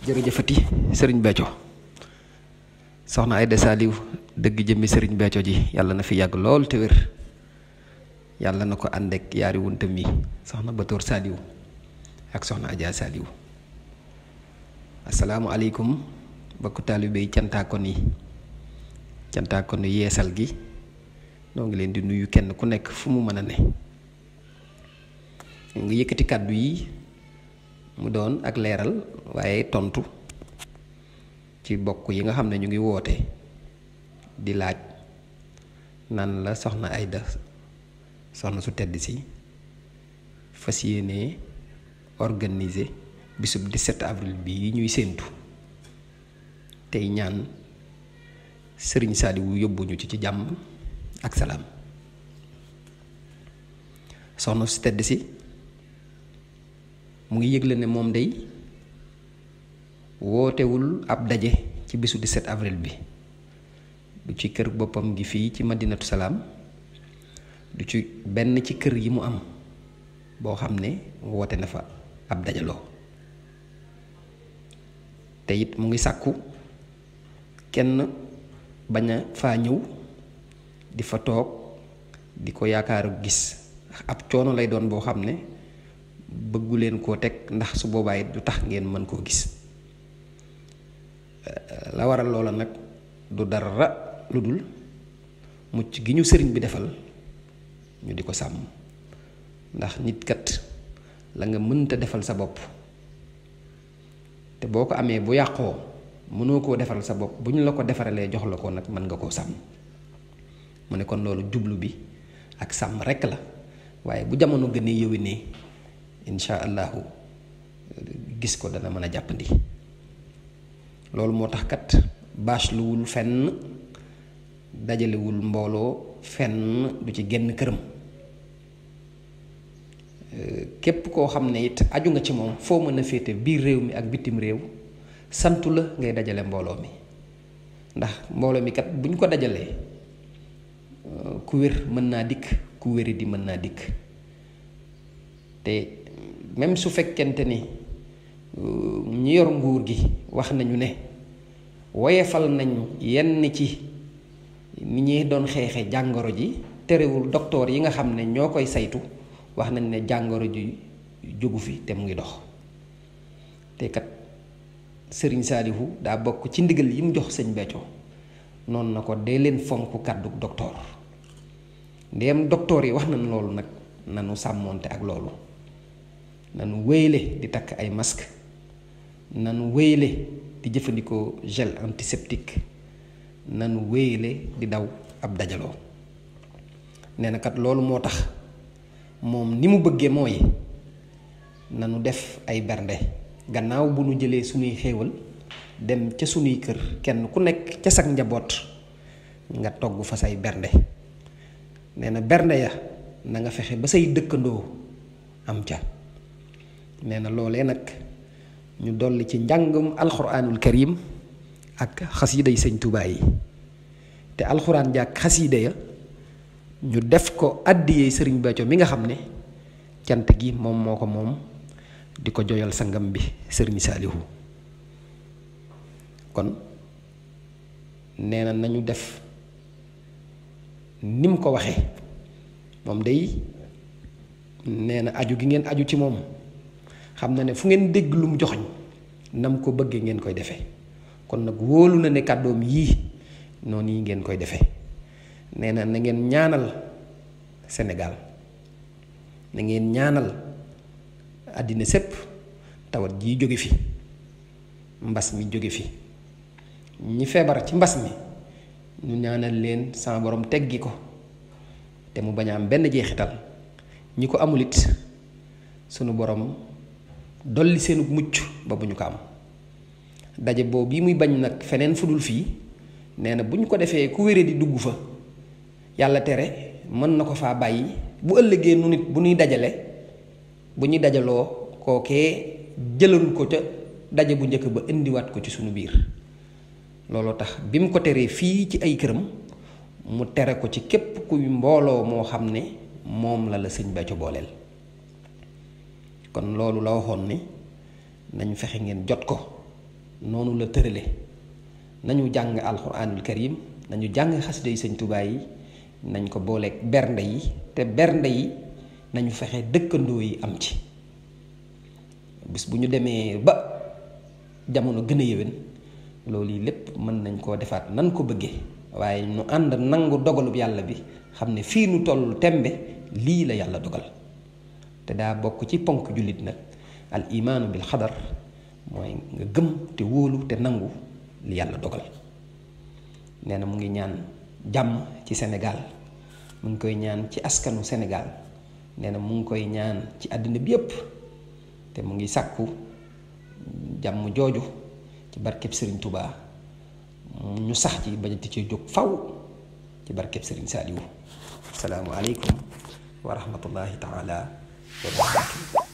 jërëjëfati sëriñ Béthio soxna Aïda Saliou dëgg jëmmi sëriñ Béthio ji yàlla na fi yàgg lool te wér yàlla na ko ànd ak yaari wuntam yi soxna Batoor Saliou ak soxna Adja Saliou asalaamualeykum mbokku taalibe yi cantaakon yi yeesal gi noo ngi leen di nuyu kenn ku nekk fu mu mën a ne ngi yëkkati kàddu yi mu doon ak leeral waaye tontu ci bokk yi nga xam ne ñu ngi woote di laaj nan la soxna Aïda soxna su tedd si fas yéene organiser bisub 17 avril bii ñuy séentu tey ñaan sëriñ Saliou yóbbuñu ci jàmm ak salaam soxna su tedd si mu ngi yëgle ne moom day wootewul ab daje ci bisu 17 avril bi du ci kër boppam gi fii ci Madinatu Salaam du ci benn ci kër yi mu am boo xam ne woote na fa ab dajaloo te it mu ngi sàkku kenn bañ a faa ñëw di fa toog di ko yaakaaru gis ab coono lay doon boo xam ne bëggu leen koo teg ndax su boobaa it du tax ngeen mën koo gis la waral loola nag du dara lu dul mucc gi ñu sëriñ bi defal ñu di ko sàmm ndax nit kat la nga mënta defal sa bopp te boo ko amee bu yàqoo mënoo koo defal sa bopp bu ñu la ko defaralee jox la ko nag mën nga koo sàmm mu ne kon loolu jublu bi ak sàmm rekk la waaye bu jamono gënee yëwénee incha allahu gis ko dana mën a jàppandi loolu moo tax kat bâcheluwul fenn dajalewul mbooloo fenn du ci genn këram képp koo xam ne it aju nga ci moom foo mën a féete biir réew mi ak bitim réew santu la ngay dajale mbooloo mi ndax mbooloo mi kat buñ ko dajalee ku wér mën naa dikk ku wéri di mën naa dikk te même su fekkente ni ñi yor nguur gi wax nañu ne woyefal nañ yenn ci ni ñuy doon xeexe jàngoro ji terewul docteur yi nga xam ne ñoo koy saytu wax nañ ne jàngoro ji jógu fi te mu ngi dox te kat sëriñ Saliou daa bokk ci ndigal yi mu jox sëñ Béthio noonu na ko dee leen fonk kàddu docteur ndéem docteur yi wax nañ loolu nag nanu sàmmoonte ak loolu nanu wéyle di takk ay masque nanu wéyle di jëfandikoo gel antiseptique nanu wéyle di daw ab dajaloo nee na kat loolu moo tax moom ni mu bëggee mooy nanu def ay bernde gannaaw bu nu jëlee sunuy xéewal dem ca sunuy kër kenn ku nekk ca sag njaboot nga togg fa say bernde nee na bernde ya na nga fexe ba say dëkkandoo am ca nee na loolee nag ñu dolli ci njàngum alxuraanul karim ak xasiida yi sëñ Tuubaa yi te alxuraan jàkk xasiida ya ñu def ko àddiyee sëriñ Béthio mi nga xam ne cant gi moom moo ko moom di ko joyal sangam bi sëriñ Saliou kon nee na nañu def ni mu ko waxee moom day nee na aju gi ngeen aju ci moom xam na ne fu ngeen dégg lu mu joxoñ nam ko bëggee ngeen koy defee kon nag wóolu na ne kàddoom yii noonu yi ngeen koy defee nee na na ngeen ñaanal Sénégal na ngeen ñaanal àddina sépp tawat jii jóge fi mbas mi jóge fi ñi feebar ci mbas mi ñu ñaanal leen sama borom teggi ko te mu bañ a am benn jeexital ñi ko amul it sunu borom dolli seenu mucc ba bu ñu ko am daje boobu yi muy bañ nag feneen fu dul fii nee na bu ñu ko defee ku wéree di dugg fa yàlla tere mën na ko faa bàyyi bu ëllëgee nu nit bu ñuy dajale bu ñuy dajaloo kookee jëlal ko ca daje bu njëkk ba indiwaat ko ci sunu biir looloo tax bi mu ko teree fii ci ay këram mu tere ko ci képp kuy mbooloo moo xam ne moom la sëñ Béthio booleel kon loolu la waxoon ni nañ fexe ngeen jot ko noonu la tërale nañu jàng alxuraanul karim nañu jàng xasida yi sëñ Tuubaa yi nañ ko booleeg bernde yi te bernde yi nañu fexe dëkkandoo yi am ci bis bu ñu demee ba jamono gën a yéwén loolu yi lépp mën nañ koo defaat nan ko bëggee waaye nu ànd nangu dogalub yàlla bi xam ne fii nu toll tembe lii la yàlla dogal te daa bokk ci ponk jullit nag al imaanu bil xadar mooy nga gëm te wóolu te nangu li yàlla dogal nee na mu ngi ñaan jàmm ci Sénégal mu ngi koy ñaan ci askanu Sénégal nee na mu ngi koy ñaan ci àddina bi yépp te mu ngi sàkku jàmm jooju ci barkeb Sëriñ Tubaa ñu sax ci bañati ci jóg faw ci barkeb Sëriñ Saaliwu asalaamu aleykum wa rahmatullahi taala wa barakatuh